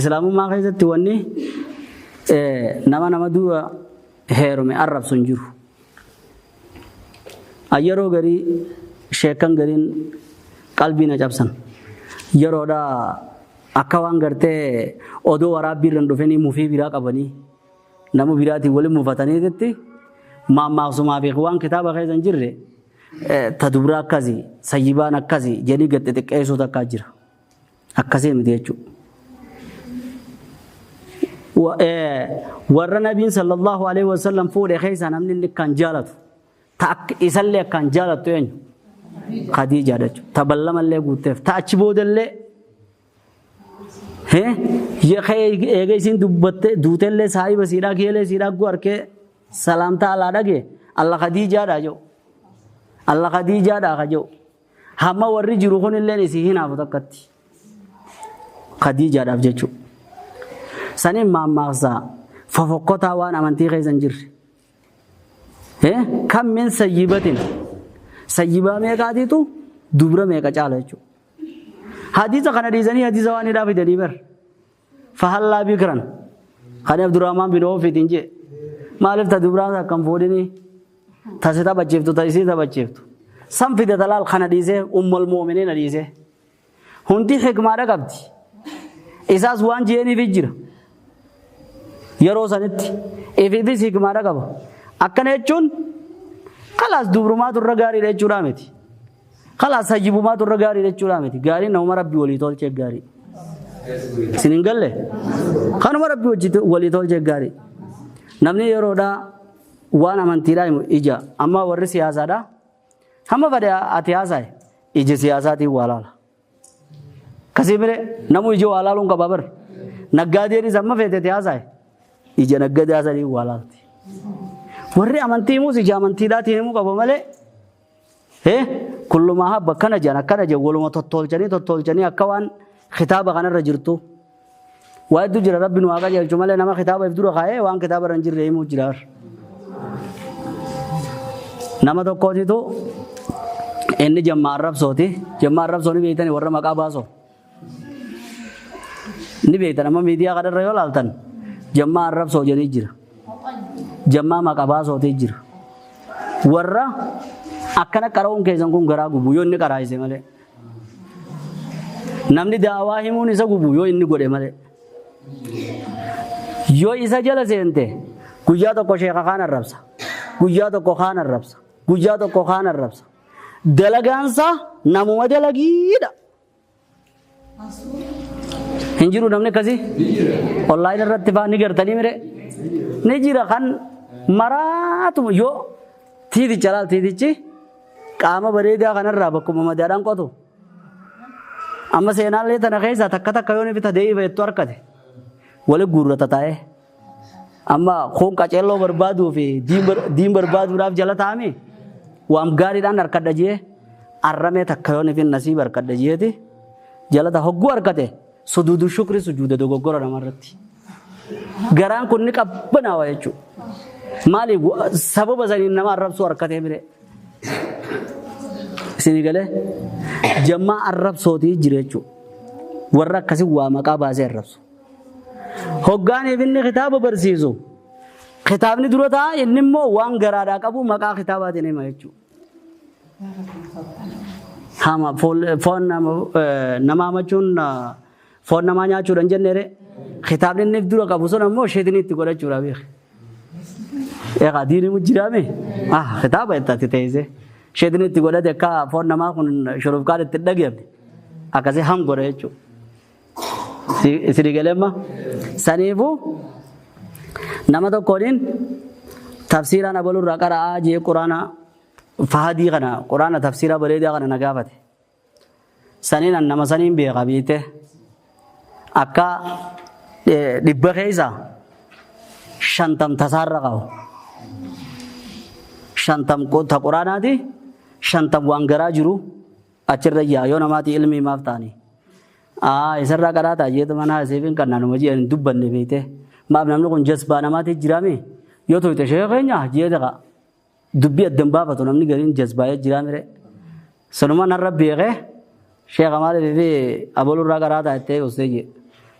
Islaamummaa keessatti wanni nama nama dura heerume arrabsu hin jiru. Yeroo garii sheekan gariin qalbii na cabsan. Yeroodhaa akka waan gartee odoo waraabbii irra hin dhufini mufii biraa qabanii nama biraatiin waliin mufataniititti maammaaqsumaa fi waan kitaaba keessa hin jirre ta dubraa akkasii sayyibaan akkasii jedhanii gad xixiqqeessuu takkaa jira. Akkasii miti jechuudha. Warra nabiin sallallahu alaihi wasallam fuudhe keessaa namni inni kan jaalatu ta isallee akkaan jaalattu eenyu? Khadiijaadha jechuudha. Ta ballamallee guutteef ta achi boodallee eega isiin dubbatte duutellee saahiba siidhaa keelee siidhaa guu arkee salaamtaa alaa dhage alla Khadiijaadha jedhu. Alla Khadiijaadha ka jedhu. Hamma warri jiru kunilleen isii hinaafu takkatti. Khadiijaadhaaf jechuudha. Saniin maammaaksa fofokkotaa waan amantii keessa hin jirre. Kam min sayyibatin sayyibaa meeqaatiitu dubra meeqa caala jechuudha. Hadiisa kana dhiisanii hadiisa waan hidhaa fidanii bar. Fahallaa bikran kan Abdurrahmaan bin Oofiitiin jee maaliif ta dubraan akkam fuudhinii ta si taphachiiftu ta isii taphachiiftu. San fide talaal kana dhiisee ummal mu'miniina dhiisee. Hundi hikmaadha qabdi. Isaas waan jeeniif jira. Yeroo sanitti ifiifis hikmaadha qaba. Akkana jechuun kalaas dubrumaatu irra gaariidha jechuudha miti. Kalaas hayyibumaatu irra gaariidha jechuudha miti. Gaariin namuma rabbi walii tolchee gaarii. Isin hin galle? Kanuma rabbi walii tolchee gaarii. Namni yeroodhaa waan amantiidhaa himu ija amma warri siyaasaadhaa hamma fedhe ati haasa'e ija siyaasaatiin waa laala. Kasii mire namu ija waa laaluun qaba bar. Naggaadeenis amma feete ati haasa'e ija naggadaa sanii waa laalti. Warri amantii himus ija amantiidhaatiin himuu qaba malee kullumaa habba akkana jedhan akkana jedhan waluma tottolchanii tottolchanii akka waan kitaaba kanarra jirtu. Waa hedduu jira rabbi nu haa qajeelchu malee nama kitaaba if dura kaa'ee waan kitaaba irra hin jirre himuu jira. Nama tokkootitu inni jammaa arrabsooti. Jammaa arrabsoo ni beektani warra maqaa baasoo. Ni beektan amma miidiyaa kanarra yoo laaltan jammaa arrabsoo jedhanii jira. Jammaa maqaa baasootii jira. Warra akkana qara'uun keessan kun garaa gubu yoo inni qaraayise malee. Namni daawaa himuun isa gubu yoo inni godhe malee. Yoo isa jala seente guyyaa tokko sheeka kaan arrabsa. Guyyaa tokko kaan arrabsa. Guyyaa tokko kaan arrabsa. Dalagaansaa namuma dalagiidha. Hin jiru namni akkasii? Onlaayinii irratti fa'aa ni gartanii mire? Ni jira kan maraatuma yoo tiiticha laal tiitichi qaama bareedaa kanarraa bakkuma madaadhaan qotu. Amma seenaallee tana keessaa takka takka yoo ni bita deebii jettu harkate wali guurrata taa'ee. Amma kun qaceelloo barbaaduu fi diin barbaaduudhaaf jala taa'ame waan gaariidhaan harkadha jee arramee takka yoo nifin nasiiba harkadha jeeti jala ta'a hogguu harkate suduudu shukri sujuuda dogoggora namarratti. Garaan kun ni qabbanaawa jechuudha. Maaliif sababa saniin nama arrabsuu harkatee mire. Isinii galee jammaa arrabsootii jira jechuudha. Warra akkasii waa maqaa baasee arrabsu. Hoggaaniif inni kitaaba barsiisu kitaabni dura ta'a inni immoo waan garaadhaa qabu maqaa kitaabaatiin hima jechuudha. Hama foon nama hamachuun foon namaa nyaachuudha hin jenneere kitaabni inni dura qabu sun ammoo sheetinii itti godhachuudha beeki. Egaa diini mujjiraame ah kitaaba itti ati teessee sheetinii itti godhate akka foon namaa kun shurufkaan itti dhageeffne akkasii ham godha jechuudha. Isin galee amma saniifuu nama tokkooniin tafsiiraan abalurraa qara'aa jee quraana fahadii kana quraana tafsiiraa bareedaa kana na gaafate. Saniin an nama saniin beeka beekte akka dhibba keessa shantam tasaarra qabu. Shantam ta quraanaati shantam waan garaa jiru achirra yaa yoo namaati ilmii maaf ta'anii. Aa isarraa qaraataa jeetu manaa isiifin kan nanuma ji'an hin dubbanne beekte. Maaf namni kun jasbaa namaati jiraame yoo toyte sheeka keenya jeete kaa dubbii addan baafatu namni gariin jasbaayee jiraa mire. Sanuma narra beekee sheeka maaliif fi abalurraa qaraataa jettee ostee jee.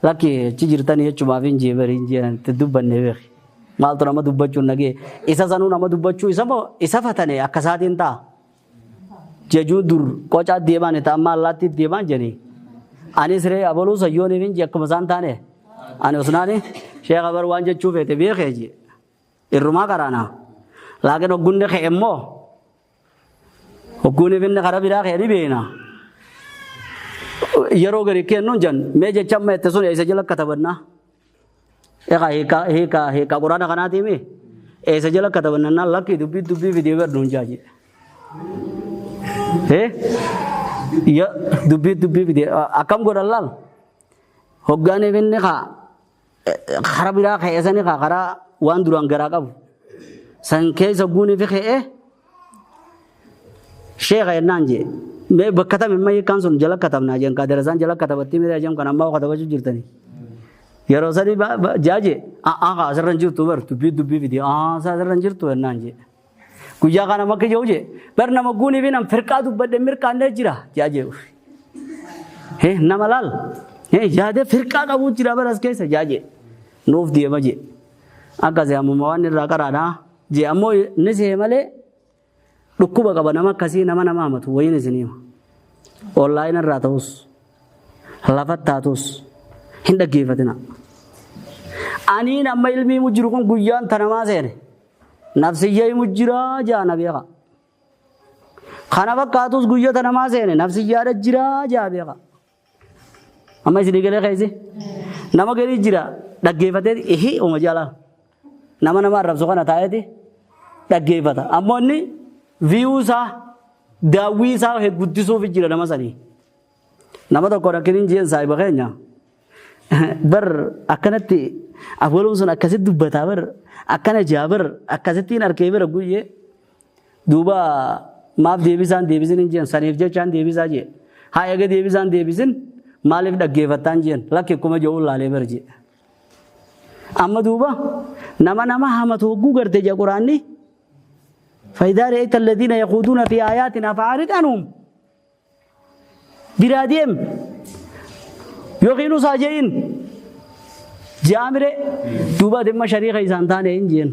Lakki achi jirtanii jechumaaf hin jee bari hin jee itti dubbanne beeki. Maaltu nama dubbachuun nagee isa sanuu nama dubbachuu isa moo isa fatane akka isaatiin ta'a. Jejuu dur qocaa deemaan ta'a amma allaatti deemaan jedhanii. Anis ree abaluu sayyooniif hin jee akkuma isaan taane. Ani osnaani sheekha bar waan jechuu feete beekee jee. Irrumaa qaraana. Laakiin hoggunni ka'e immoo hogguuniif inni karaa biraa ka'e ni beekna. Yeroo gadi kennuun jan mee jecha amma itti sun eessa jala katabannaa. Egaa hiika hiika hiika quraana kanaatii mi eessa jala katabannaa lakki dubbii dubbii fidee barnuun jaaji. Ya dubbii dubbii fidee akkam godhan laal hoggaaniif inni kaa karaa biraa ka'e sani kaa karaa waan duraan garaa qabu san keessa guuniif ka'e sheekha jennaan jee mee bakka tam imma hiikkaan sun jala katabnaa jeen kaa darasaan jala katabatti mee jeen kan ammaa katabachuu jirtanii. Yeroo sani jaaje aa kaa asirra hin jirtu bar dubbii dubbii fidee aa asirra hin jirtu jennaan jee. Guyyaa kana makka jiru jee bar nama guunii fi nam firqaa dubbadhe mirqaannee jira jaaje. Hee nama laal hee yaadee firqaa qabu jira bar as keessa jaaje nuuf deema jee. Akkasii ammuma waan irraa qaraadhaa jee ammoo ni see malee dhukkuba qaba nama akkasii nama nama hamatu wayiin isinii hima. Onlaayina irraa ta'us lafatti taatus hin dhaggeeffatina. Aniin amma ilmi himu jiru kun guyyaan tanamaa seene. Nafsiyya himu jiraa jaa na beeka. Kana fakkaatus guyyaa tanamaa seene nafsiyyaadha jiraa jaa beeka. Amma isinii galee keessa nama garii jira dhaggeeffatee ihi uma jaalaa. Nama nama arrabsu kana taa'eeti dhaggeeffata. Ammoo inni viyuu isaa daawwii isaa guddisuuf jira nama sanii. Nama tokko rakkiniin jeen saahiba keenya. Bar akkanatti afwaluun sun akkasitti dubbataa bar akkana jaa bar akkasittiin arkee bira guyyee duuba maaf deebisaan deebisin hin jeen saniif jechaan deebisaa jee. Haa eega deebisaan deebisin maaliif dhaggeeffattaan jeen lakki akkuma jedhuun laalee bar jee. Amma duuba nama nama hamatu hogguu garte jee quraanni. فإذا رأيت الذين يخوضون في آياتنا فأعرض عنهم biraa deem yookiin usaa je'in jaamire duuba dhimma shariika isaan taane hin jeen.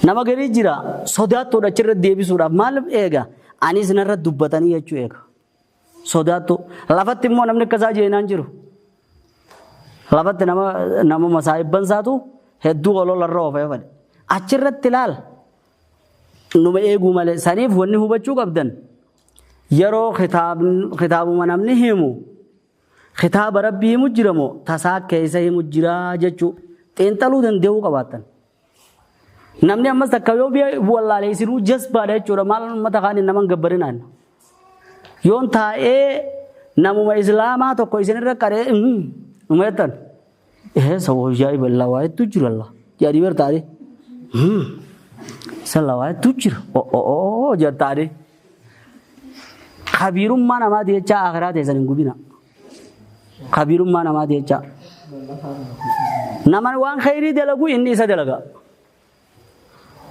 Nama garii jira sodaattoodha achirra deebisuudhaaf maal eega anis narra dubbatanii jechuu eega. Sodaattuu lafatti immoo namni akkasaa jeenaan jiru. Lafatti nama nama masaa'ibban isaatu hedduu ololarra oofee fadhe. Achirratti ilaal numa eeguu malee saniif wanni hubachuu qabdan yeroo kitaabuma namni himu kitaaba rabbii himu jira moo tasaa keessa himu jira jechuu xiinxaluu danda'uu qabaattan. Namni ammas takka yoo biyya wallaalee isinuu jasbaadha jechuudha maal uummata kaaniin nama hin gabbarinaan. Yoon taa'ee namuma islaamaa tokko isinirra qaree numa jettan. Ee saboo ajaa'iba lawaa hedduu jira la. Jedhanii bar taa'ee. Isa lawaa hedduu jira. Oo jedha taa'ee. Kabiirummaa namaati jechaa akhiraa teessan hin gubina. Kabiirummaa namaati jechaa. Nama waan khayrii dalagu inni isa dalaga.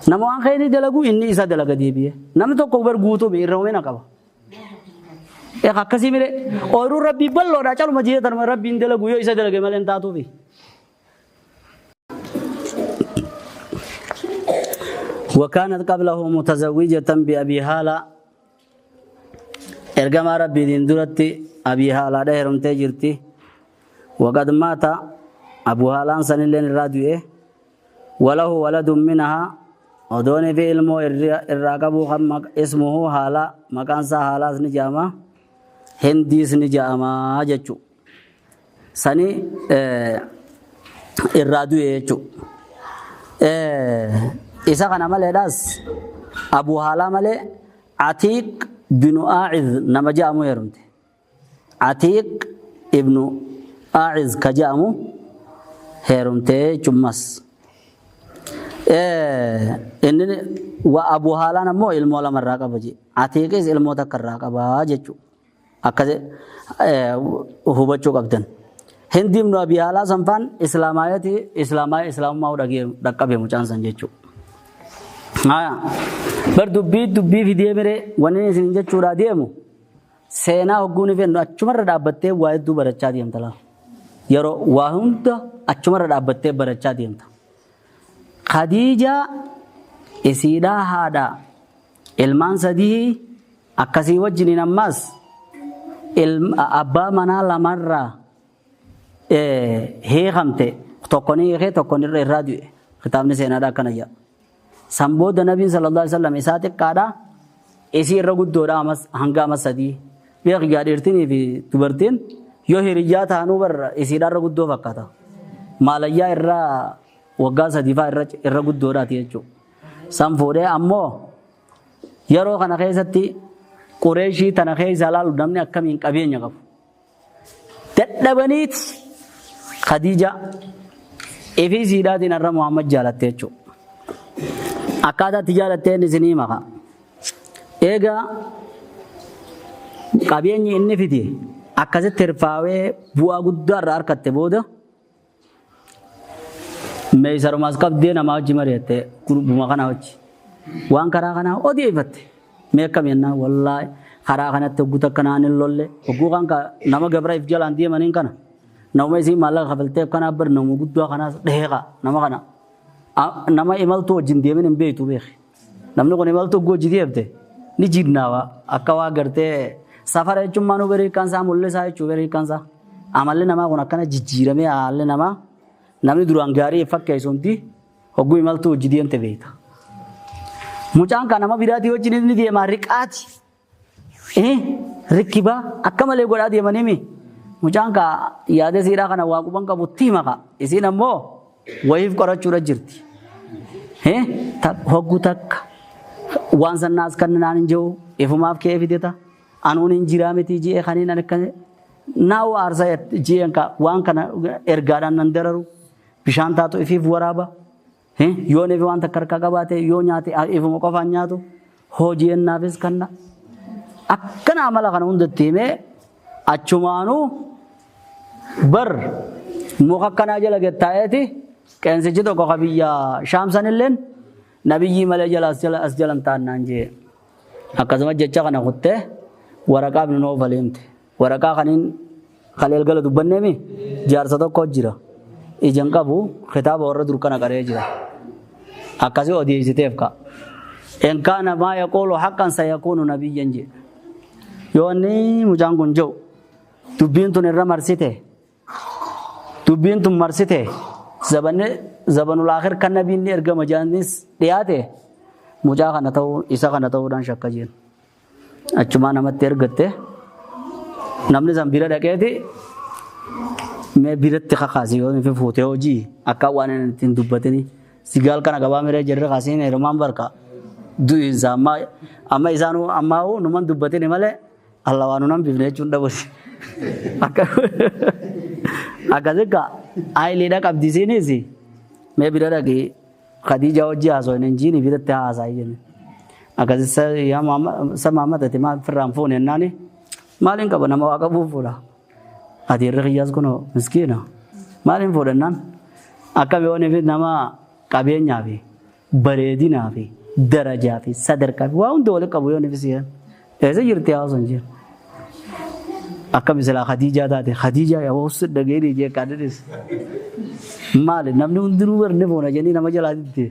Nama waan khayrii dalagu inni isa dalaga deebi'ee. Namni tokko bar guutuu irra hoomina qaba. Egaa akkasii mire ooyiruu rabbii bal'oodha caluma jee tanuma rabbiin dalagu yoo isa dalage malee hin taatuufi. وكانت قبله متزوجة بأبي هالة إرجما ربي دين درتي أبي هالة ده هرمتي جرتي وقد مات أبو هالة سن اللين الراديو وله ولد منها أدوني في علمه الراقب اسمه هالة مكان سا هالة نجامة هنديس نجامة جتشو سني الراديو جتشو إذا كان مالي أبو هالة مالي عتيق بن آعذ نما جامو يرمته عتيق ابن آعذ كجامو هيرمته جمس inni wa Abu Haalaan ammoo ilmoo lama irraa qaba jee Atiiqis ilmoo takka irraa qaba jechuu akkas hubachuu qabdan. Hindi ibnu Abi Haalaa sanfaan islaamaayati islaamaa islaamummaa dhagee dhaqqabe mucaan san jechuu. Bar dubbii dubbii fidee miree wanni isin jechuudhaa deemu seenaa hogguun fennu achumarra dhaabbattee waa hedduu barachaa deemta laa. Yeroo waa hunda achumarra dhaabbattee barachaa deemta. Khadiija isiidhaa haadha ilmaan sadii akkasii wajjiniin ammas abbaa manaa lamarraa hiikamte tokko ni hiikee tokko irraa du'e. Kitaabni seenaadha akkana jedha. San booda nabiin sallallahu alaihi wasallam isaa xiqqaadha isii irra guddoodha amas hanga amas sadii. Beek gaa dhiirtinii fi dubartiin yoo hiriyyaa ta'anuu barra isiidha irra guddoo fakkaata. Maalayyaa irraa waggaa sadii fa'aa irra guddoodhaati jechuudha. San fuudhee ammoo yeroo kana keessatti Qureeshii tana keessa ilaalu namni akkamiin qabeenya qabu. Dadhabaniit Khadiija ifii siidhaatiin har'a Muhammad jaalatte jechuudha. Akkaataa itti jaalattee inni isinii maka. Egaa qabeenyi inni fide akkasitti hirfaawee bu'aa guddaa irraa argatte booda meeysarumaas qabdee namaa wajji mari'atte gurbuma kana wajji. Waan karaa kanaa odeeffatte. Mee akkam jennaan wallaahi karaa kanatti hogguu takka naan hin lolle hogguu kan nama gabra if jalaan deemaniin kana nama isiin maallaqa kafalteef kanaaf bar nama guddaa kanaas dheeqa nama kana nama imaltuu wajjin deemin hin beektu beeki. Namni kun imaltuu hogguu hojii deemte ni jiidnaawa akka waa gartee safara jechuun maanuu berii kansaa mul'isaa jechuu berii kansaa. Amalli namaa kun akkana jijjiiramee haalli namaa namni duraan gaarii fakkeessu hundi hogguu imaltuu hojii deemte beekta. Mucaan kan nama biraatii wajjin inni deemaa riqaati. Rikkibaa akka malee godhaa deemanii mi? Mucaan ka yaada isiidhaa kana waa quban qabu itti hima ka. Isiin ammoo wayiif qorachuudha jirti. Hogguu takka waan sannaas kan naan hin jiru ifumaaf kee fideta. Anuun hin jiraa miti ji'ee kaniin akka naa aarsa ji'een ka waan kana ergaadhaan nan dararu bishaan taatu ifiif waraaba. Yoo nefi waan takka harkaa qabaate yoo nyaate ifuma qofaan nyaatu hojii ennaafis kanna. Akkana amala kana hundatti himee achumaanuu bar muka akkanaa jala gattaa'eeti qeensichi tokko ka biyya Shaamsan illeen nabiyyii malee jala as jalan taannaan jee. Akkasuma jecha kana kuttee waraqaa ibnu Nawfal himte. Waraqaa kaniin kaleel gala dubbanneemi jaarsa tokko jira. Ijaan qabu kitaaba warra dur kana qaree jira. Akkasii odeessiteef ka. In kaana maa yaquulu haqqan sayakuunu nabiyyan jedhe. Yoo inni mucaan kun jiru dubbiin tun irra marsite dubbiin tun marsite zabanul aakhir kan nabiin ni ergama jedhanis dhiyaate mucaa kana ta'uu isa kana ta'uudhaan shakka jeen. Achumaa namatti ergatte namni san bira dhaqeeti mee biratti kakaase yoo inni fuutee hojii akka waan inni ittiin dubbatini sigaal kana gabaa miree jirre kaasiin heerumaan barka du'iinsa amma amma isaanuu ammaa'uu numan dubbatini malee alla waan nunan bifne jechuun dhabuti. Akkasika ayiliidha qabdisiinis mee bira dhaqii Khadiija hojii haasoo hin jiini biratti haasaa jenne. Akkasisa yaa sa Muhammad ati maal firraan fuune jennaani maaliin qaba nama waa qabuuf fuudha. Ati irri kiyyaas kunoo miskiina maaliin fuudha jennaan akka yoon fi nama qabeenyaa fi bareedinaa fi darajaa fi sadarkaa fi waa hunda walitti qabu yoon fi si'an. Eessa jirti haasoo hin jiru. Akka misilaa Khadiijaa taate Khadiijaa yaa hoos dhageenii jee kaadhis. Maali namni hundinuu barne fuuna jedhanii nama jalaa didde.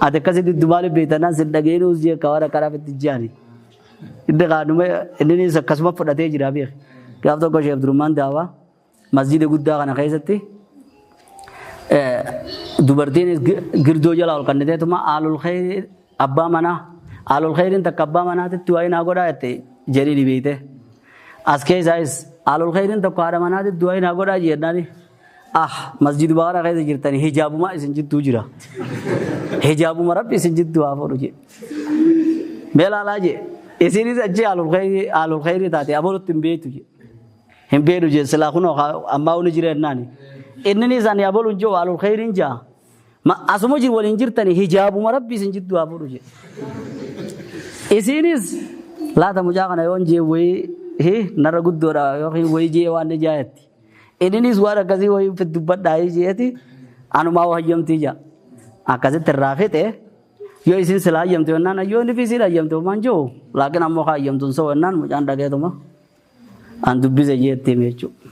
Ati akkasii diddu maaliif beektanaan sin dhageenuu jee ka waan akkanaaf itti jaani. Inni kaanuma inni akkasuma fudhatee jira beek. Gaaf tokko Sheekh Abdurrahman Daawaa masjida guddaa kana keessatti dubartiin girdoo jala ol kanniteetuma aalul khayri abbaa manaa aalul khayriin takka abbaa manaatitti waa'ee naa godhaa jette jedhii ni beekte. As keessaayis aalul khayriin tokko haadha manaatitti waa'ee naa godhaa jennaani. Ah masjiduma kana keessa jirtanii hijaabuma isin jidduu jira. Hijaabuma rabbi isin jidduu haa fuudhu jedhe. Mee laalaa jedhe. Isinis achi aalul khayrii taate abalutti hin beektu jedhe. Hin beektu jedhe silaa kunoo ammaa uni jira jennaani. Inninis ani abalu hin jiru aalul khayriin jaa. Asuma jiru waliin jirtanii hijaabuma rabbi isin jidduu haa fuudhu jedhe. Isinis laata mucaa kana yoon jee wayii narra guddoodha yookiin wayii jee waan ni jaayetti. Inninis waan akkasii wayii dubbadhaa jeeti anumaa hayyamtii jaa. Akkasitti irraa fixe yoo isin sila hayyamte yennaan yoo inni fi isiin hayyamte homaan jiru laakiin ammoo hayyamtuun soo yennaan mucaan dhageetuma an dubbise jeetti hime jechuudha.